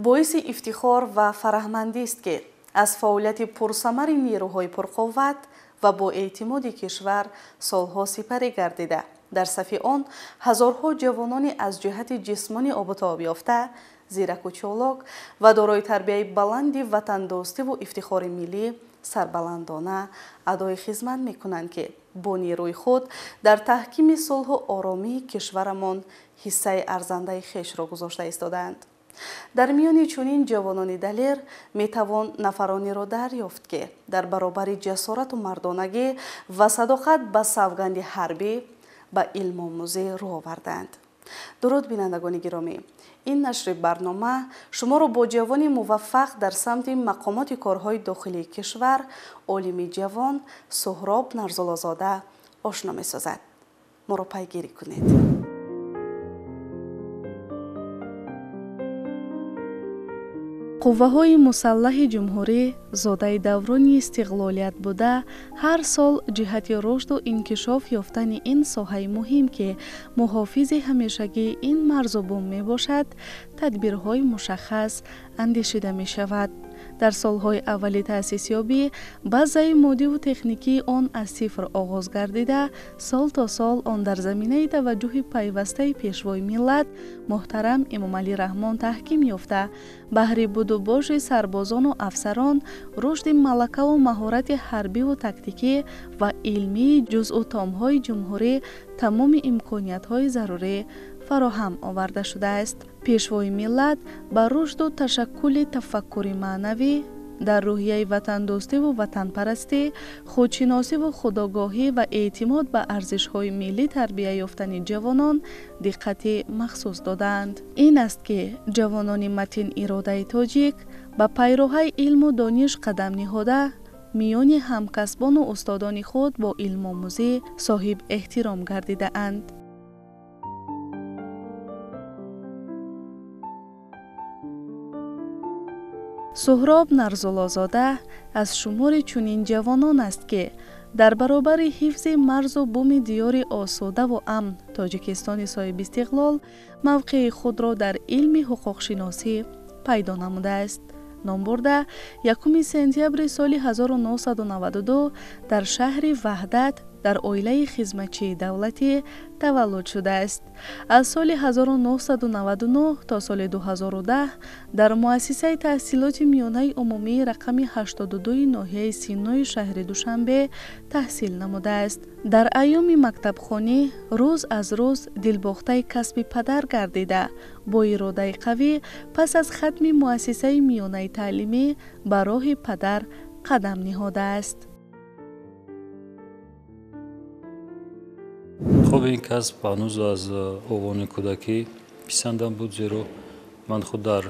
Боиси ифтихор ва фараҳмандист, ки аз фаъолияти пурсамари нерӯҳои пурқувват ва бо эътимоди кишвар солҳо сипарӣ гардида, дар сафи он ҳазорҳо ҷавонони аз ҷиҳати ҷисмонӣ обутоб ёфта, зираку чолок ва дорои тарбияи баланди ватандӯстиву ифтихори миллӣ сарбаландона адои хизмат мекунанд, ки бо нерӯи худ дар таҳкими сулҳу оромии кишварамон ҳиссаи арзандаи хешро гузошта истодаанд. Дар миёни чунин ҷавонони далер метавон нафаронеро дарёфт, ки дар баробари ҷасорату мардонагӣ ва садоқат ба савганди ҳарбӣ ба илмомӯзӣ рӯ оварданд. Дуруд, бинандагони гиромӣ! Ин нашри барнома шуморо бо ҷавони муваффақ дар самти мақомоти корҳои дохилии кишвар, олими ҷавон Суҳроб Нарзуллозода ошно месозад. Моро пайгирӣ кунед. Қувваҳои мусаллаҳи ҷумҳурӣ зодаи даврони истиқлолият буда, ҳар сол ҷиҳати рушду инкишоф ёфтани ин соҳаи муҳим, ки муҳофизи ҳамешагии ин марзу бум мебошад, тадбирҳои мушаххас андешида мешавад. Дар солҳои аввали таъсисёбӣ базаи моддиву техникии он аз сифр оғоз гардида, сол то сол он дар заминаи таваҷҷӯҳи пайвастаи пешвои миллат муҳтарам Эмомалӣ Раҳмон таҳким ёфта, баҳри будубоши сарбозону афсарон, рушди малакаву маҳорати ҳарбиву тактикӣ ва илмии ҷузъу томҳои ҷумҳурӣ тамоми имкониятҳои зарурӣ фароҳам оварда шудааст. Пешвои миллат ба рушду ташаккули тафаккури маънавӣ, дар рӯҳияи ватандӯстиву ватанпарастӣ, худшиносиву худогоҳӣ ва эътимод ба арзишҳои миллӣ тарбия ёфтани ҷавонон диққати махсус додаанд. Ин аст, ки ҷавонони матин иродаи тоҷик ба пайроҳаи илму дониш қадам ниҳода, миёни ҳамкасбону устодони худ бо илмомӯзӣ соҳиб эҳтиром гардидаанд. Суҳроб Нарзуллозода аз шумори чунин ҷавонон аст, ки дар баробари ҳифзи марзу буми диёри осудаву амн Тоҷикистони соҳибистиқлол мавқеи худро дар илми ҳуқуқшиносӣ пайдо намудааст. Номбурда 1 сентябри соли 1992 дар шаҳри Ваҳдат дар оилаи хизматчии давлатӣ таваллуд шудааст. Аз соли 1999 то соли 2010 дар муассисаи таҳсилоти миёнаи умумии рақами 82 ноҳияи Синои шаҳри Душанбе таҳсил намудааст. Дар айёми мактабхонӣ рӯз аз рӯз дилбохтаи касби падар гардида, бо иродаи қавӣ пас аз хатми муассисаи миёнаи таълимӣ ба роҳи падар қадам ниҳодааст. Хуб, ин касб ҳанӯз аз овони кӯдакӣ писандам буд, зеро ман худ дар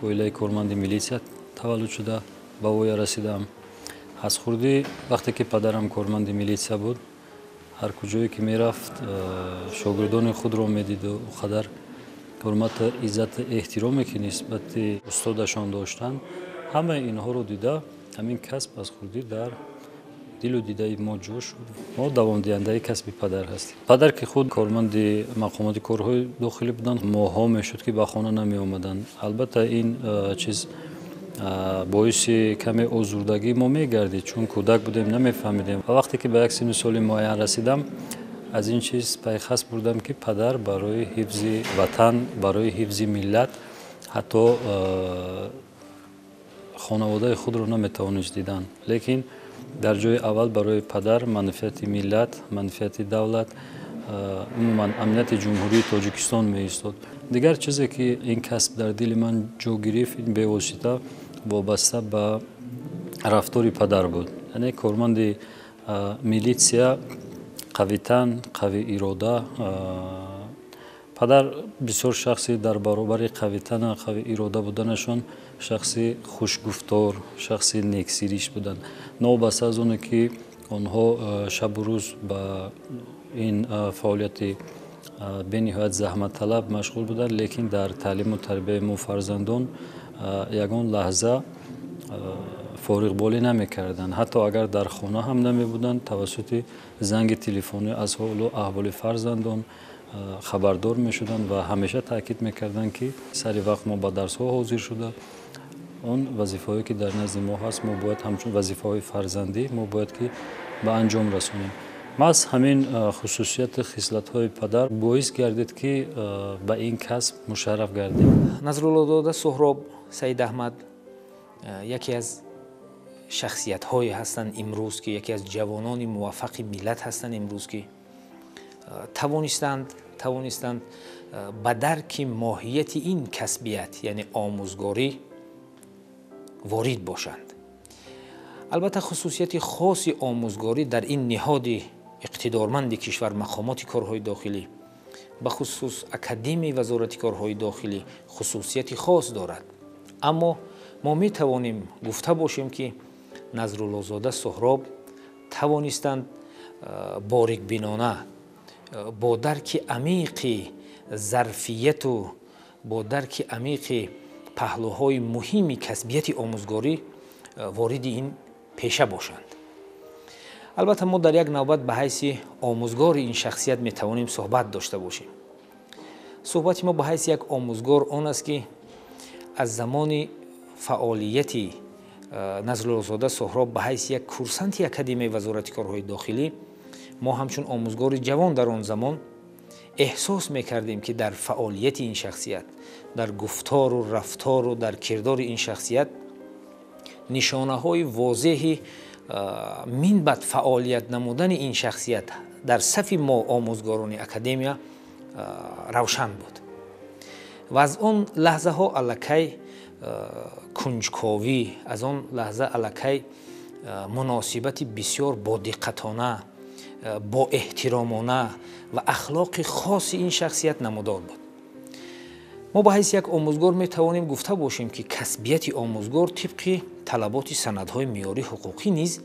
оилаи корманди милитсия таваллуд шуда ба воя расидам. Аз хурдӣ вақте ки падарам корманди милитсия буд, ҳар куҷое ки мерафт, шогирдони худро медиду о қадар ҳурмату иззату эҳтироме ки нисбати устодашон доштанд, ҳамаи инҳоро дида ҳамин касб аз хурдӣ дар дилу дидаи мо ҷо шуд. Мо давомдиҳандаи касби падар ҳастем. Падар ки худ корманди мақомоти корҳои дохилӣ буданд, моҳҳо мешуд, ки ба хона намеомаданд. Албатта, ин чиз боиси каме озурдагии мо мегардид, чун кӯдак будем, намефаҳмидем. Ва вақте ки ба як синну соли муайян расидам, аз ин чиз пайхас бурдам, ки падар барои ҳифзи ватан, барои ҳифзи миллат ҳатто хонаводаи худро наметавонист дидан. Лекин дар ҷои аввал барои падар манфиати миллат, манфиати давлат, умуман амнияти ҷумҳурии Тоҷикистон меистод. Дигар чизе ки ин касб дар дили ман ҷо гирифт, ин бевосита вобаста ба рафтори падар буд. Яъне корманди милитсия қавитан, қавиирода. Падар бисёр шахси дар баробари қавитана, қавиирода буданашон шахси хушгуфтор, шахси нексириш буданд. Новобаста аз оне ки онҳо шабу рӯз ба ин фаъолияти бениҳоят заҳматталаб машғул буданд, лекин дар таълиму тарбияи мо фарзандон ягон лаҳза фориғболӣ намекарданд. Ҳатто агар дар хона ҳам намебуданд, тавассути занги телефонӣ аз ҳолу аҳволи фарзандон Хабардор мешуданд ва ҳамеша таъкид мекарданд, ки сари вақт мо ба дарсҳо ҳозир шуда, он вазифаҳое ки дар назди мо ҳаст, мо бояд ҳамчун вазифаҳои фарзандӣ мо бояд ки ба анҷом расонем. Маҳз ҳамин хусусияти хислатҳои падар боис гардид, ки ба ин касб мушарраф гардем. Назруллозода Суҳроб Саид Аҳмад яке аз шахсиятҳое ҳастанд имрӯз, ки яке аз ҷавонони муваффақи миллат ҳастанд имрӯз, ки тавонистанд ба дарки моҳияти ин касбият, яъне омӯзгорӣ, ворид бошанд. Албатта, хусусияти хоси омӯзгорӣ дар ин ниҳоди иқтидорманди кишвар, мақомоти корҳои дохилӣ, бахусус Академияи Вазорати корҳои дохилӣ, хусусияти хос дорад. Аммо мо метавонем гуфта бошем, ки Назруллозода Суҳроб тавонистанд борикбинона, бо дарки амиқи зарфияту бо дарки амиқи паҳлӯҳои муҳими касбияти омӯзгорӣ вориди ин пеша бошанд. Албатта, мо дар як навбат ба ҳайси омӯзгори ин шахсият метавонем суҳбат дошта бошем. Суҳбати мо ба ҳайси як омӯзгор он аст, ки аз замони фаъолияти Назруллозода Суҳроб ба ҳайси як курсанти Академияи Вазорати корҳои дохилӣ, мо ҳамчун омӯзгори ҷавон дар он замон эҳсос мекардем, ки дар фаъолияти ин шахсият, дар гуфтору рафтору дар кирдори ин шахсият нишонаҳои возеҳи минбаъд фаъолият намудани ин шахсият дар сафи мо, омӯзгорони академия, равшан буд. Ва аз он лаҳзаҳо аллакай кунҷковӣ, аз он лаҳза аллакай муносибати бисёр бодиққатона, боэҳтиромона ва ахлоқи хоси ин шахсият намудор буд. Мо ба ҳайси як омӯзгор метавонем гуфта бошем, ки касбияти омӯзгор тибқи талаботи санадҳои меъёрии ҳуқуқӣ низ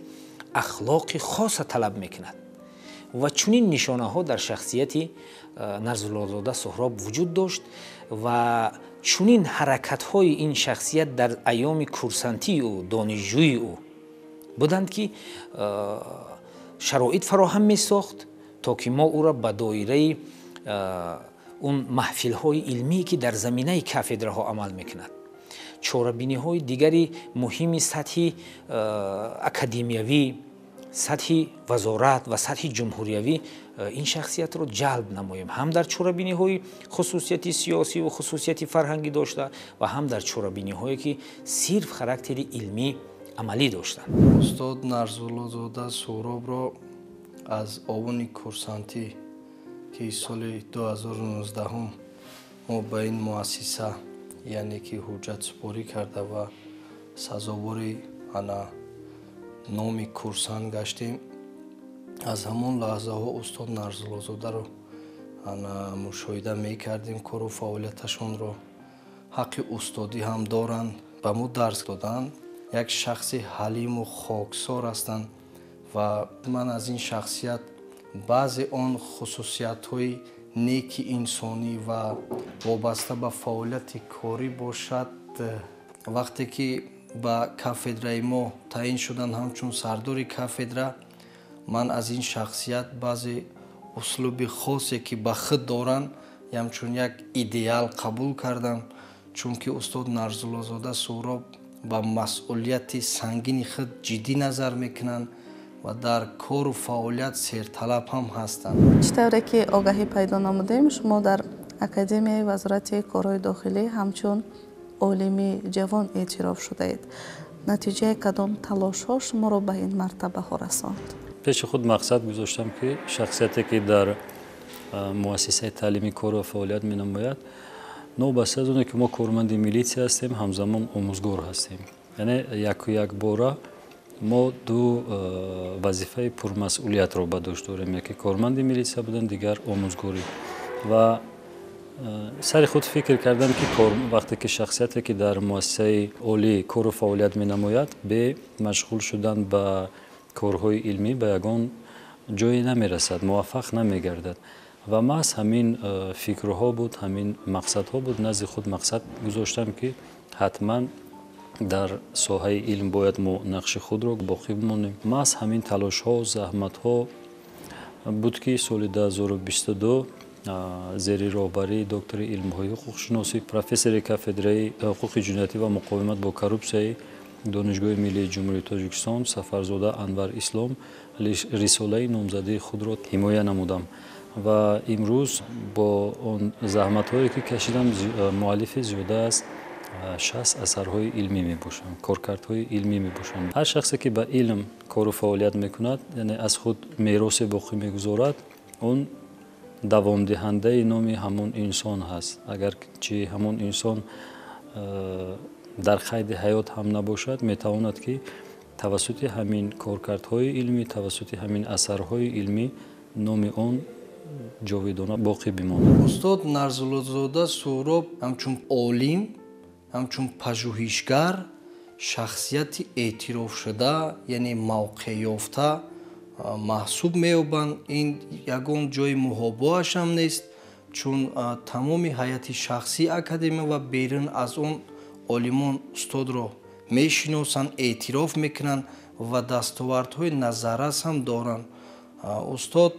ахлоқи хоса талаб мекунад ва чунин нишонаҳо дар шахсияти Назруллозода Суҳроб вуҷуд дошт ва чунин ҳаракатҳои ин шахсият дар айёми курсантии ӯ, донишҷӯии ӯ буданд, ки шароит фароҳам месохт, то ки мо ӯро ба доираи он маҳфилҳои илмие, ки дар заминаи кафедраҳо амал мекунад, чорабиниҳои дигари муҳими сатҳи академиявӣ, сатҳи вазорат ва сатҳи ҷумҳуриявӣ ин шахсиятро ҷалб намоем, ҳам дар чорабиниҳои хусусияти сиёсӣ ва хусусияти фарҳангӣ дошта ва ҳам дар чорабиниҳое, ки сирф характери илмӣ амалӣ доштанд. Устод Нарзуллозода Суҳробро аз овони курсантӣ, ки соли 2019 мо ба ин муассиса, яъне ки ҳуҷҷатсупорӣ карда ва сазовори ана номи курсант гаштем, аз ҳамон лаҳзаҳо устод Нарзуллозодаро ана мушоҳида мекардем, кору фаъолияташонро. Ҳаққи устодӣ ҳам доранд, ба мо дарс доданд. Як шахси ҳалиму хоксор ҳастанд ва ман аз ин шахсият баъзе он хусусиятҳои неки инсонӣ ва вобаста ба фаъолияти корӣ бошад, вақте ки ба кафедраи мо таъин шуданд ҳамчун сардори кафедра, ман аз ин шахсият баъзе услуби хосе, ки ба худ доранд, ҳамчун як идеал қабул кардам, чунки устод Нарзуллозода Суҳроб ба масъулияти сангини худ ҷиддӣ назар мекунанд ва дар кору фаъолият серталаб ҳам ҳастанд. Чӣ тавре ки огаҳӣ пайдо намудем, шумо дар Академияи Вазорати корҳои дохилӣ ҳамчун олими ҷавон эътироф шудаед. Натиҷаи кадом талошҳо шуморо ба ин мартабаҳо расонд? Пеши худ мақсад гузоштам, ки шахсияте, ки дар муассисаи таълимӣ кору фаъолият менамояд, новобаста аз оне ки мо корманди милитсия ҳастем, ҳамзамон омӯзгор ҳастем, яъне яку якбора мо ду вазифаи пурмасъулиятро ба дӯш дорем: яке корманди милитсия будан, дигар омӯзгорӣ. Ва сари худ фикр кардам, ки вақте ки шахсияте, ки дар муассисаи олӣ кору фаъолият менамояд, бе машғул шудан ба корҳои илмӣ ба ягон ҷое намерасад, муваффақ намегардад. Ва маҳз ҳамин фикрҳо буд, ҳамин мақсадҳо буд, назди худ мақсад гузоштам, ки ҳатман дар соҳаи илм бояд мо нақши худро боқӣ бимонем. Маҳз ҳамин талошҳо, заҳматҳо буд, ки соли 2022 зери роҳбарии доктори илмҳои ҳуқуқшиносӣ, профессори кафедраи ҳуқуқи ҷиноятӣ ва муқовимат бо коррупсияи Донишгоҳи миллии Ҷумҳурии Тоҷикистон Сафарзода Анвар Ислом рисолаи номзадии худро ҳимоя намудам ва имрӯз бо он заҳматҳое ки кашидам, муаллифи зиёда аз 60 асарҳои илмӣ мебошам, коркардҳои илмӣ мебошам. Ҳар шахсе ки ба илм кору фаъолият мекунад, яъне аз худ меросе боқӣ мегузорад, он давомдиҳандаи номи ҳамон инсон ҳаст. Агарчи ҳамон инсон дар қайди ҳаёт ҳам набошад, метавонад ки тавассути ҳамин коркардҳои илмӣ, тавассути ҳамин асарҳои илмӣ номи он ҷовидона боқӣ бимонад. Устод Нарзуллозода Суҳроб ҳамчун олим, ҳамчун пажӯҳишгар, шахсияти эътирофшуда, яъне мавқеъёфта маҳсуб меёбанд. Ин ягон ҷои муҳобоаш ҳам нест, чун тамоми ҳайати шахсии академия ва берун аз он олимон устодро мешиносанд, эътироф мекунанд ва дастовардҳои назаррас ҳам доранд. Устод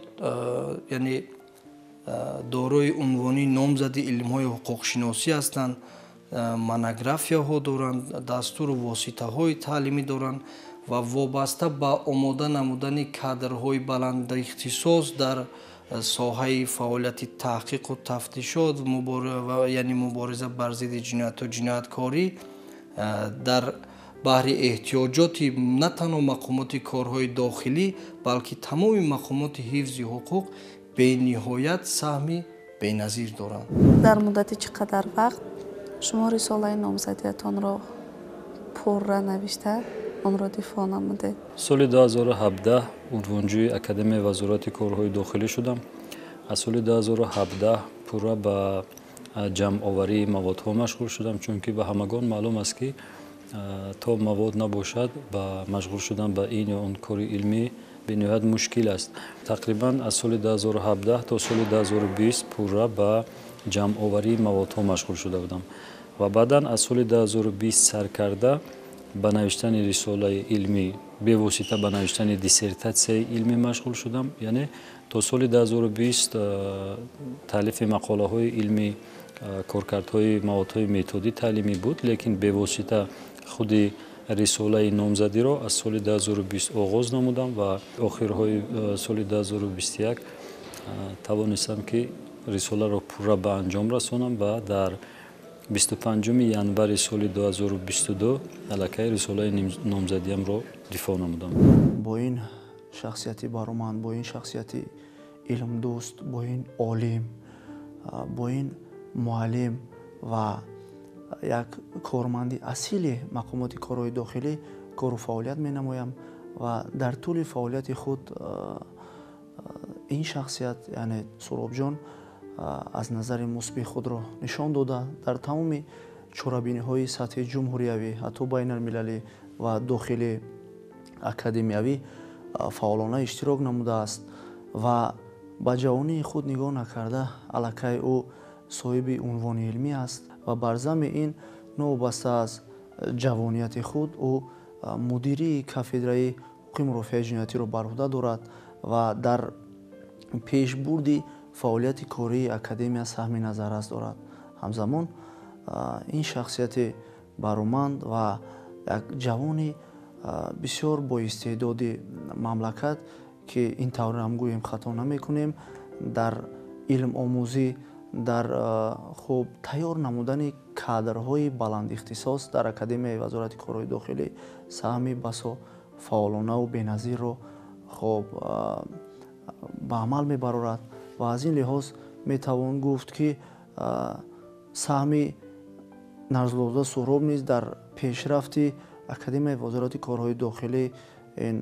яъне дорои унвони номзади илмҳои ҳуқуқшиносӣ ҳастанд, монографияҳо доранд, дастуру воситаҳои таълимӣ доранд ва вобаста ба омода намудани кадрҳои баландихтисос дар соҳаи фаъолияти таҳқиқу тафтишот, яъне мубориза бар зидди ҷинояту ҷинояткорӣ дар баҳри эҳтиёҷоти на танҳо мақомоти корҳои дохилӣ, балки тамоми мақомоти ҳифзи ҳуқуқ бениҳоят саҳми беназир доранд. Дар муддати чӣ қадар вақт шумо рисолаи номзадиятонро пурра навишта, онро дифоъ намудед? Соли 2017 унвонҷӯи Академияи Вазорати корҳои дохилӣ шудам. Аз соли 2017 пурра ба ҷамъоварии маводҳо машғул шудам, чунки ба ҳамагон маълум аст, ки то мавод набошад, ба машғул шудан ба ин ё он кори илмӣ бениҳоят мушкил аст. Тақрибан аз соли 2017 то соли 2020 пурра ба ҷамъоварии маводҳо машғул шуда будам ва баъдан аз соли 2020 сар карда ба навиштани рисолаи илмӣ, бевосита ба навиштани диссертатсияи илмӣ машғул шудам. Яъне то соли 2020 таълифи мақолаҳои илмӣ, коркардҳои маводҳои методӣ таълимӣ буд, лекин бевосита худи рисолаи номзадиро аз соли 2020 оғоз намудам ва охирҳои соли 2021 тавонистам, ки рисоларо пурра ба анҷом расонам ва дар 25 январи соли 2022 аллакай рисолаи номзадиямро дифоъ намудам. Бо ин шахсияти бароманд, бо ин шахсияти илмдӯст, бо ин олим, бо ин муаллим ва як корманди асили мақомоти корҳои дохилӣ кору фаъолият менамоям ва дар тӯли фаъолияти худ ин шахсият, яъне Суҳробҷон, аз назари мусбии худро нишон дода, дар тамоми чорабиниҳои сатҳи ҷумҳуриявӣ, ҳатто байналмилалӣ ва дохили академиявӣ фаъолона иштирок намудааст ва ба ҷавонии худ нигоҳ накарда, аллакай ӯ соҳиби унвони илмӣ аст ва бар зами ин, новобаста аз ҷавонияти худ, ӯ мудирии кафедраи ҳуқуқи мурофиаи ҷиноятиро бар уҳда дорад ва дар пешбурди фаъолияти кории академия саҳми назаррас дорад. Ҳамзамон ин шахсияти бароманд ва як ҷавони бисёр боистеъдоди мамлакат, ки ин тавр ҳам гӯем хато намекунем, дар илмомӯзӣ, дар хуб тайёр намудани кадрҳои баландихтисос дар Академияи Вазорати корҳои дохилӣ саҳми басо фаъолонаву беназирро хуб ба амал мебарорад ва аз ин лиҳоз метавон гуфт, ки саҳми Нарзуллозода Суҳроб низ дар пешрафти Академияи Вазорати корҳои дохилӣ ин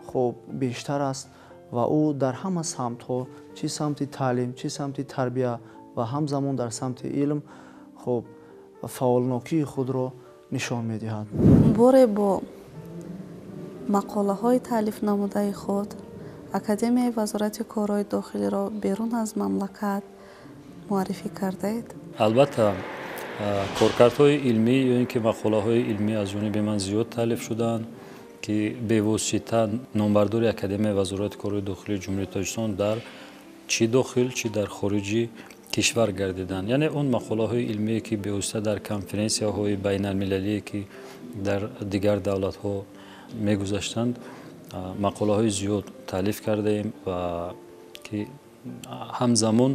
хуб бештар аст ва ӯ дар ҳама самтҳо, чӣ самти таълим, чӣ самти тарбия ва ҳамзамон дар самти илм хуб фаъолнокии худро нишон медиҳад. Боре бо мақолаҳои таълиф намудаи худ Академияи Вазорати корҳои дохилиро берун аз мамлакат муаррифӣ кардаед? Албатта, коркардҳои илмӣ ё ин ки мақолаҳои илмӣ аз ҷониби ман зиёд таълиф шуданд, ки бевосита номбардори Академияи Вазорати корҳои дохилии Ҷумҳурии Тоҷикистон дар чӣ дохил, чӣ дар хориҷи кишвар гардиданд. Яъне он мақолаҳои илмие, ки бевосита дар конференсияҳои байналмилалие, ки дар дигар давлатҳо мегузаштанд, мақолаҳои зиёд таълиф кардаем ва ки ҳамзамон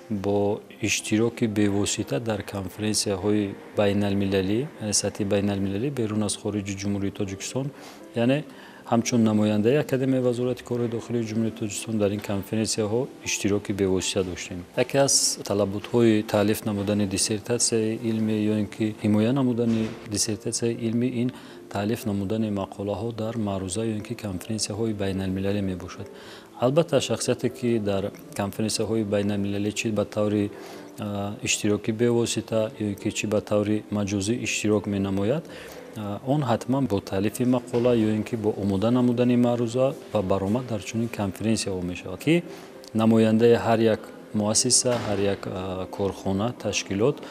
бо иштироки бевосита дар конференсияҳои байналмилалӣ, яъне сатҳи байналмилалӣ берун аз хориҷи Ҷумҳурии Тоҷикистон, яъне ҳамчун намояндаи Академияи Вазорати корҳои дохилии Ҷумҳурии Тоҷикистон дар ин конференсияҳо иштироки бевосита доштем. Яке аз талаботҳои таълиф намудани диссертатсияи илмӣ ё ин ки ҳимоя намудани диссертатсияи илмӣ ин таълиф намудани мақолаҳо дар маъруза ё ин ки конференсияҳои байналмилалӣ мебошад. Албатта, шахсияте, ки дар конференсияҳои байналмилалӣ чӣ ба таври иштироки бевосита ё ин ки чӣ ба таври маҷозӣ иштирок менамояд, он ҳатман бо таълифи мақола ё ин ки бо омода намудани маъруза ва баромад дар чунин конференсияҳо мешавад, ки намояндаи ҳар як муассиса, ҳар як корхона, ташкилот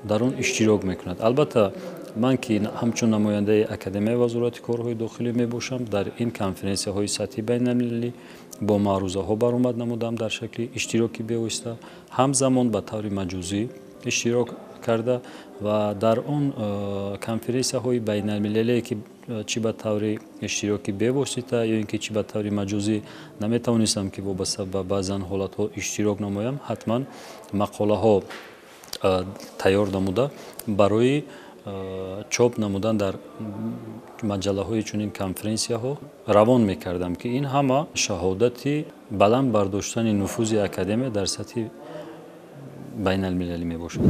дар он иштирок мекунад. Албатта, ман ки ҳамчун намояндаи Академияи Вазорати корҳои дохилӣ мебошам, дар ин конференсияҳои сатҳи байналмилалӣ бо маърузаҳо баромад намудам дар шакли иштироки бевосита, ҳамзамон ба таври маҷозӣ иштирок карда ва дар он конференсияҳои байналмилалие, ки чӣ ба таври иштироки бевосита ё ин ки чӣ ба таври маҷозӣ наметавонистам, ки вобаста ба баъзан ҳолатҳо иштирок намоям, ҳатман мақолаҳо тайёр намуда барои чоп намудан дар маҷаллаҳои чунин конференсияҳо равон мекардам, ки ин ҳама шаҳодати баланд бардоштани нуфузи академия дар сатҳи байналмилалӣ мебошад.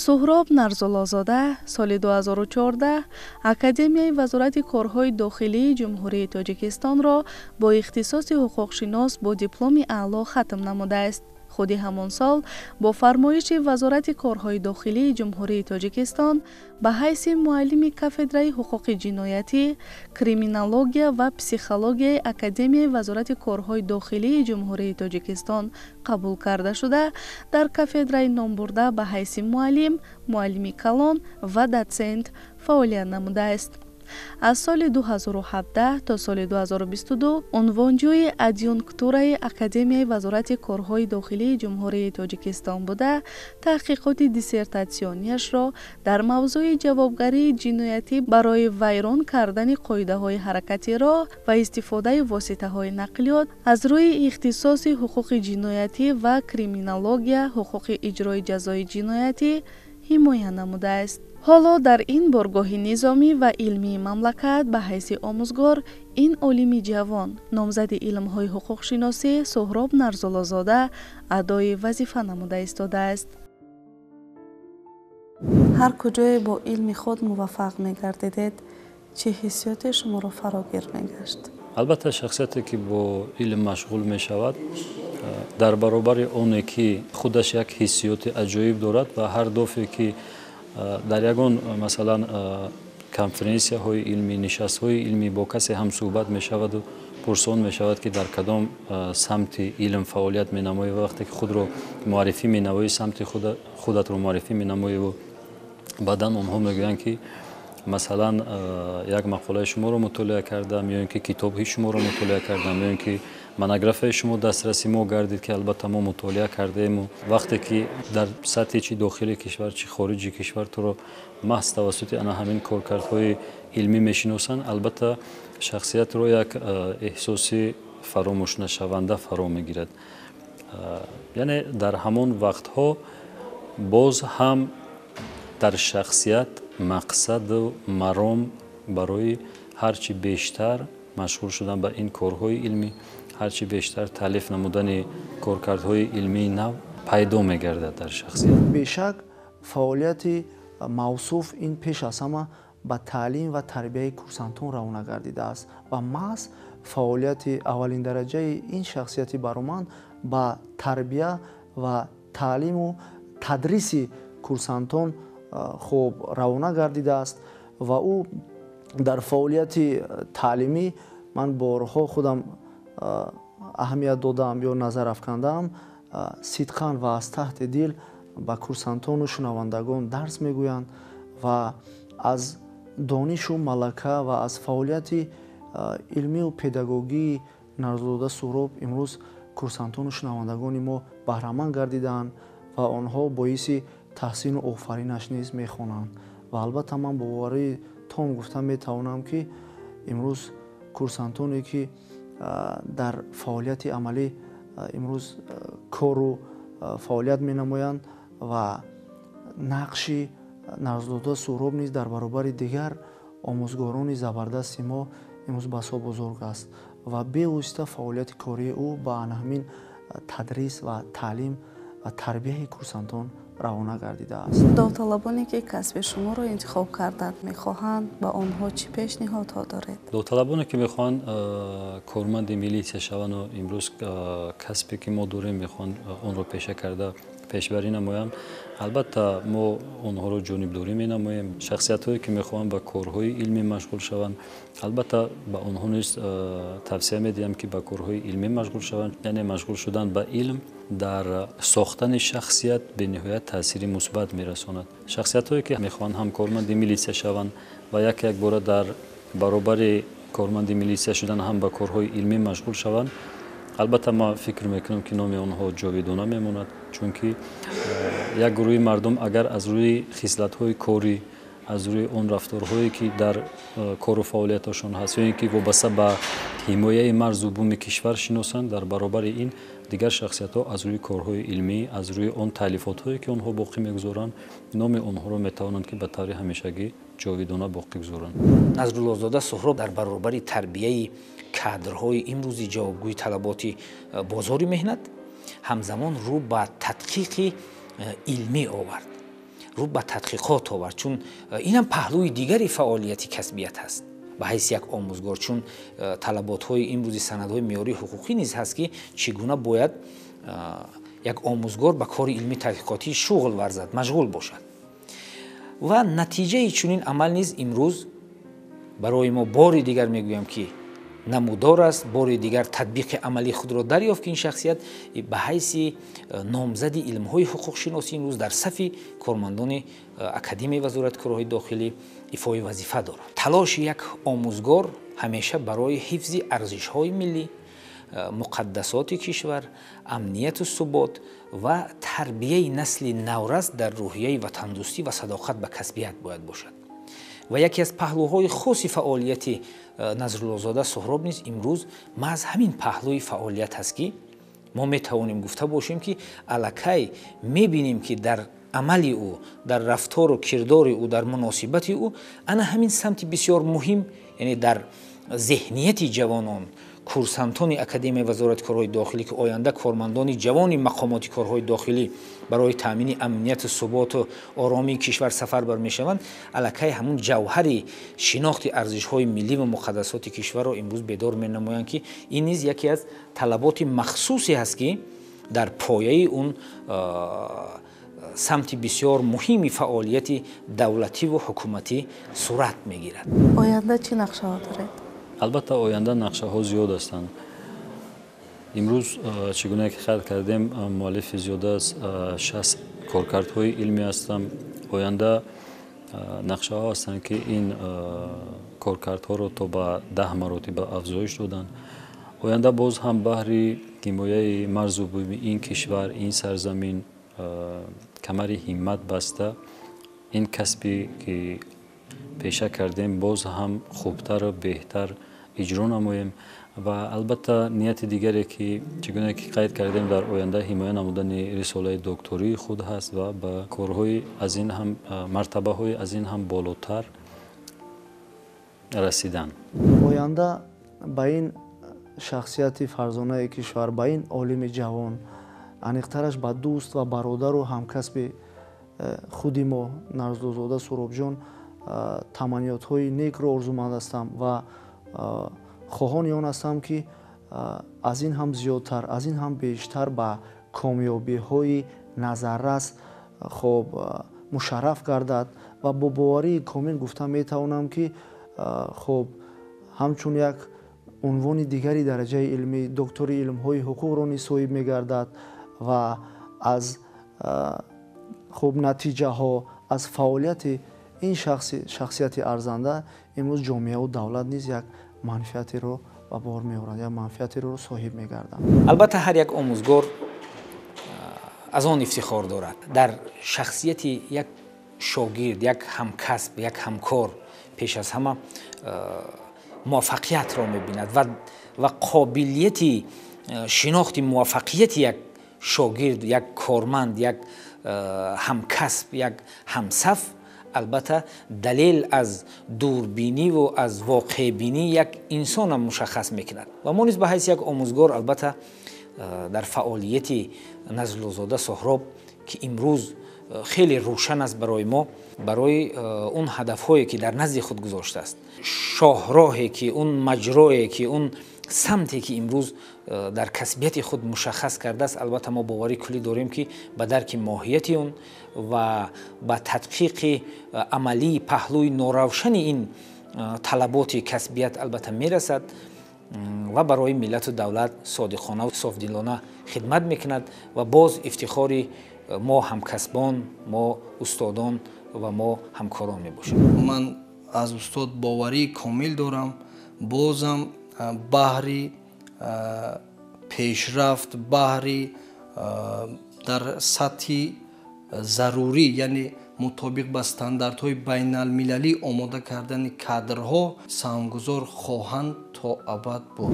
Суҳроб Нарзуллозода соли 2014 Академияи Вазорати корҳои дохилии Ҷумҳурии Тоҷикистонро бо ихтисоси ҳуқуқшинос бо дипломи аъло хатм намудааст. Худи ҳамон сол бо фармоиши Вазорати корҳои дохилии Ҷумҳурии Тоҷикистон ба ҳайси муаллими кафедраи ҳуқуқи ҷиноятӣ, криминология ва психологияи Академияи Вазорати корҳои дохилии Ҷумҳурии Тоҷикистон қабул карда шуда, дар кафедраи номбурда ба ҳайси муаллим, муаллими калон ва дотсент фаъолият намудааст. Аз соли 2017 то соли 2022 унвонҷӯи адъюнктураи Академияи Вазорати корҳои дохилии Ҷумҳурии Тоҷикистон буда, таҳқиқоти диссертатсионияшро дар мавзӯи ҷавобгарии ҷиноятӣ барои вайрон кардани қоидаҳои ҳаракати роҳ ва истифодаи воситаҳои нақлиёт аз рӯи ихтисоси ҳуқуқи ҷиноятӣ ва криминология, ҳуқуқи иҷрои ҷазои ҷиноятӣ ҳимоя намудааст. Ҳоло дар ин боргоҳи низомӣ ва илмии мамлакат ба ҳайси омӯзгор ин олими ҷавон, номзади илмҳои ҳуқуқшиносӣ Суҳроб Нарзуллозода адои вазифа намуда истодааст. Ҳар куҷое бо илми худ муваффақ мегардидед, чӣ ҳиссиёте шуморо фарогир мегашт? Албатта, шахсияте, ки бо илм машғул мешавад, дар баробари оне ки худаш як ҳиссиёти аҷоиб дорад ва ҳар дофе ки дар ягон, масалан, конференсияҳои илмӣ, нишастҳои илмӣ бо касе ҳамсӯҳбат мешаваду пурсон мешавад, ки дар кадом самти илм фаъолият менамоӣ, ва вақте ки худро муаррифӣ менамоӣ, самти худатро муаррифӣ менамоиву баъдан онҳо мегӯянд, ки масалан, як мақолаи шуморо мутолиа кардам ё ин ки китоби шуморо мутолиа кардам ё ин ки монографияи шумо дастраси мо гардид, ки албатта мо мутолиа кардаему. Вақте ки дар сатҳи чӣ дохили кишвар, чӣ хориҷи кишвар туро маҳз тавассути ана ҳамин коркардҳои илмӣ мешиносанд, албатта шахсиятро як эҳсоси фаромӯшнашаванда фаро мегирад. Яъне дар ҳамон вақтҳо боз ҳам дар шахсият мақсаду маром барои ҳарчи бештар машғул шудан ба ин корҳои илмӣ, ҳарчи бештар таълиф намудани коркардҳои илмии нав пайдо мегардад дар шахсият. Бешак, фаъолияти мавсуф ин пеш аз ҳама ба таълим ва тарбияи курсантон равона гардидааст ва маҳз фаъолияти аввалиндараҷаи ин шахсияти бароманд ба тарбия ва таълиму тадриси курсантон хуб равона гардидааст. Ва ӯ дар фаъолияти таълимӣ, ман борҳо худам аҳамият додаам ё назар афкандаам, сидқан ва аз таҳти дил ба курсантону шунавандагон дарс мегӯянд ва аз донишу малака ва аз фаъолияти илмию педагогии Нарзуллозода Суҳроб имрӯз курсантону шунавандагони мо баҳраманд гардидаанд ва онҳо боиси таҳсину офаринаш низ мехонанд. Ва албатта ман бо боварии том гуфта метавонам, ки имрӯз курсантоне, ки дар фаъолияти амалӣ имрӯз кору фаъолият менамоянд ва нақши Нарзуллозода Суҳроб низ дар баробари дигар омӯзгорони забардасти мо имрӯз басо бузург аст ва бевосита фаъолияти кории ӯ ба ана ҳамин тадрис ва таълим ва тарбияи курсантон равона гардидааст. Довталабоне, ки касби шуморо интихоб карданд мехоҳанд, ба онҳо чӣ пешниҳодҳо доред? Довталабоне, ки мехоҳанд корманди милитсия шаванду имрӯз касбе, ки мо дорем, мехоҳанд онро пеша карда пешбарӣ намоянд, албатта мо онҳоро ҷонибдорӣ менамоем. Шахсиятҳое, ки мехоҳанд ба корҳои илмӣ машғул шаванд, албатта ба онҳо низ тавсия медиҳам, ки ба корҳои илмӣ машғул шаванд. Яъне машғул шудан ба илм дар сохтани шахсият бениҳоят таъсири мусбат мерасонад. Шахсиятҳое, ки мехоҳанд ҳам корманди милитсия шаванд ва як якбора дар баробари корманди милитсия шудан ҳам ба корҳои илмӣ машғул шаванд, албатта ман фикр мекунам, ки номи онҳо ҷовидона мемонад, чунки як гурӯҳи мардум агар аз рӯи хислатҳои корӣ, аз рӯи он рафторҳое, ки дар кору фаъолияташон ҳаст, ё ин ки вобаста ба ҳимояи марзу буми кишвар шиносанд, дар баробари ин дигар шахсиятҳо аз рӯи корҳои илмӣ, аз рӯи он таълифотҳое, ки онҳо боқӣ мегузоранд, номи онҳоро метавонанд, ки ба таври ҳамешагӣ ҷовидона боқӣ гузоранд. Назруллозода Суҳроб дар баробари тарбияи кадрҳои имрӯзи ҷавобгӯи талаботи бозори меҳнат, ҳамзамон рӯ ба тадқиқи илмӣ овард, рӯ ба тадқиқот овард, чун инам паҳлӯи дигари фаъолияти касбият ҳаст ба ҳайси як омӯзгор, чун талаботҳои имрӯзи санадҳои меъёрии ҳуқуқӣ низ ҳаст, ки чӣ гуна бояд як омӯзгор ба кори илмӣ тадқиқотӣ шуғл варзад, машғул бошад. Ва натиҷаи чунин амал низ имрӯз барои мо, бори дигар мегӯям, ки намудор аст. Бори дигар татбиқи амалии худро дарёфт, ки ин шахсият ба ҳайси номзади илмҳои ҳуқуқшиносӣ имрӯз дар сафи кормандони Академияи Вазорати корҳои дохилӣ ифои вазифа дорад. Талоши як омӯзгор ҳамеша барои ҳифзи арзишҳои миллӣ, муқаддасоти кишвар, амнияту субот ва тарбияи насли наврас дар рӯҳияи ватандӯстӣ ва садоқат ба касбият бояд бошад. Ва яке аз паҳлӯҳои хоси фаъолияти Назруллозода Суҳроб низ имрӯз маҳз ҳамин паҳлӯи фаъолият ҳаст, ки мо метавонем гуфта бошем, ки аллакай мебинем, ки дар амали ӯ, дар рафтору кирдори ӯ, дар муносибати ӯ ана ҳамин самти бисёр муҳим, яъне дар зеҳнияти ҷавонон, курсантони Академияи Вазорати корҳои дохилӣ, ки оянда кормандони ҷавони мақомоти корҳои дохилӣ барои таъмини амнияту суботу оромии кишвар сафарбар мешаванд, аллакай ҳамун ҷавҳари шинохти арзишҳои миллӣ ва муқаддасоти кишварро имрӯз бедор менамоянд, ки ин низ яке аз талаботи махсусе ҳаст, ки дар пояи он самти бисёр муҳими фаъолияти давлативу ҳукуматӣ сурат мегирад. Оянда чӣ нақшаҳо доред? Албатта, оянда нақшаҳо зиёд ҳастанд. Имрӯз, чӣ гуна ки қайд кардем, муаллифи зиёда аз 60 коркардҳои илмӣ ҳастам. Оянда нақшаҳо ҳастанд, ки ин коркардҳоро то ба 10 маротиба афзоиш доданд. Оянда боз ҳам баҳри ҳимояи марзу буми ин кишвар, ин сарзамин камари ҳиммат баста, ин касбе, ки пеша кардем, боз ҳам хубтару беҳтар иҷро намоем. Ва албатта нияти дигаре, ки чӣ гуна ки қайд кардем, дар оянда ҳимоя намудани рисолаи доктории худ ҳаст ва ба корҳои аз ин ҳам, мартабаҳои аз ин ҳам болотар расидан. Оянда ба ин шахсияти фарзонаи кишвар, ба ин олими ҷавон, аниқтараш ба дӯст ва бародару ҳамкасби худи мо Нарзуллозода Суҳробҷон таманниётҳои некро орзуманд ҳастам ва хоҳони он ҳастам, ки аз ин ҳам зиёдтар, аз ин ҳам бештар ба комёбиҳои назаррас хоб мушарраф гардад. Ва бо боварии комил гуфта метавонам, ки хоб ҳамчун як унвони дигари дараҷаи илмӣ, доктори илмҳои ҳуқуқро низ соҳиб мегардад ва аз хуб натиҷаҳо, аз фаъолияти ин шахсияти арзанда имрӯз ҷомеаву давлат низ як манфиатеро ба бор меоранд, як манфиатеро соҳиб мегарданд. Албатта, ҳар як омӯзгор аз он ифтихор дорад. Дар шахсияти як шогирд, як ҳамкасб, як ҳамкор пеш аз ҳама муваффақиятро мебинад ва қобилияти шинохти муваффақияти як шогирд, як корманд, як ҳамкасб, як ҳамсаф албатта далел аз дурбиниву аз воқеъбинӣ як инсонам мушаххас мекунад. Ва мо низ ба ҳайси як омӯзгор албатта дар фаъолияти Назруллозода Соҳроб, ки имрӯз хеле рӯшан аст барои мо, барои он ҳадафҳое ки дар назди худ гузоштааст, шоҳроҳе ки он маҷрое ки он самте ки имрӯз дар касбияти худ мушаххас кардааст, албатта мо боварӣ куллӣ дорем, ки ба дарки моҳияти он ва ба тадқиқи амалии паҳлӯи норавшани ин талаботи касбият албатта мерасад ва барои миллату давлат содиқона, софдилона хидмат мекунад ва боз ифтихори мо ҳамкасбон, мо устодон ва мо ҳамкорон мебошад. Ман аз устод боварии комил дорам, бозам баҳри пешрафт, баҳри дар сатҳи зарурӣ, яъне мутобиқ ба стандартҳои байналмилалӣ омода кардани кадрҳо саҳмгузор хоҳанд то абад буд.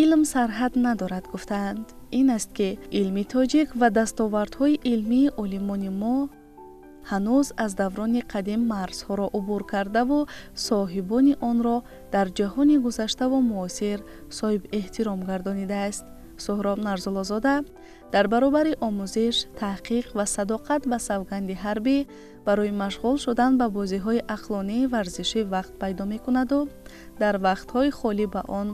Илм сарҳад надорад, гуфтаанд. Ин аст, ки илми тоҷик ва дастовардҳои илмии олимони мо ҳанӯз аз даврони қадим марзҳоро убур кардаву соҳибони онро дар ҷаҳони гузаштаву муосир соҳибэҳтиром гардонидааст. Суҳроб Нарзуллозода дар баробари омӯзиш, таҳқиқ ва садоқат ба савганди ҳарбӣ барои машғул шудан ба бозиҳои ақлонии варзишӣ вақт пайдо мекунаду дар вақтҳои холӣ ба он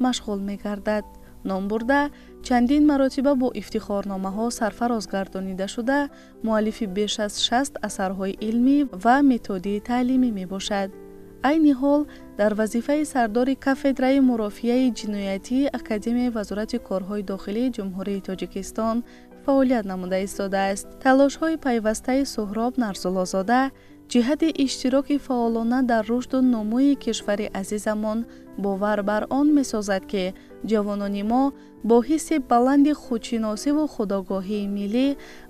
машғул мегардад. Номбурда чандин маротиба бо ифтихорномаҳо сарфароз гардонида шуда, муаллифи беш аз 60 асарҳои илмӣ ва методии таълимӣ мебошад. Айни ҳол дар вазифаи сардори кафедраи мурофиаи ҷиноятии Академияи Вазорати корҳои дохилии Ҷумҳурии Тоҷикистон фаъолият намуда истодааст. Талошҳои пайвастаи Суҳроб Нарзуллозода ҷиҳати иштироки фаъолона дар рушду нумӯи кишвари азизамон бовар бар он месозад, ки ҷавонони мо бо ҳисси баланди худшиносиву худогоҳии миллӣ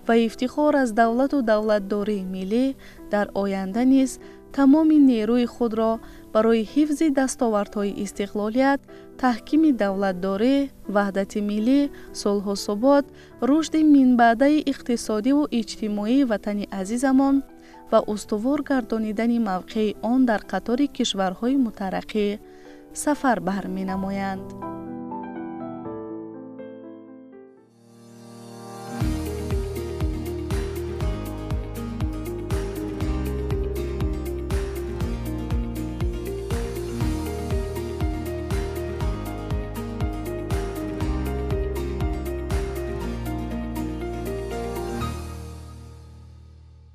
ва ифтихор аз давлату давлатдории миллӣ дар оянда низ тамоми нерӯи худро барои ҳифзи дастовардҳои истиқлолият, таҳкими давлатдорӣ, ваҳдати миллӣ, сулҳу субот, рушди минбаъдаи иқтисодиву иҷтимоии ватани азизамон ва устувор гардонидани мавқеи он дар қатори кишварҳои мутараққӣ сафар барменамоянд.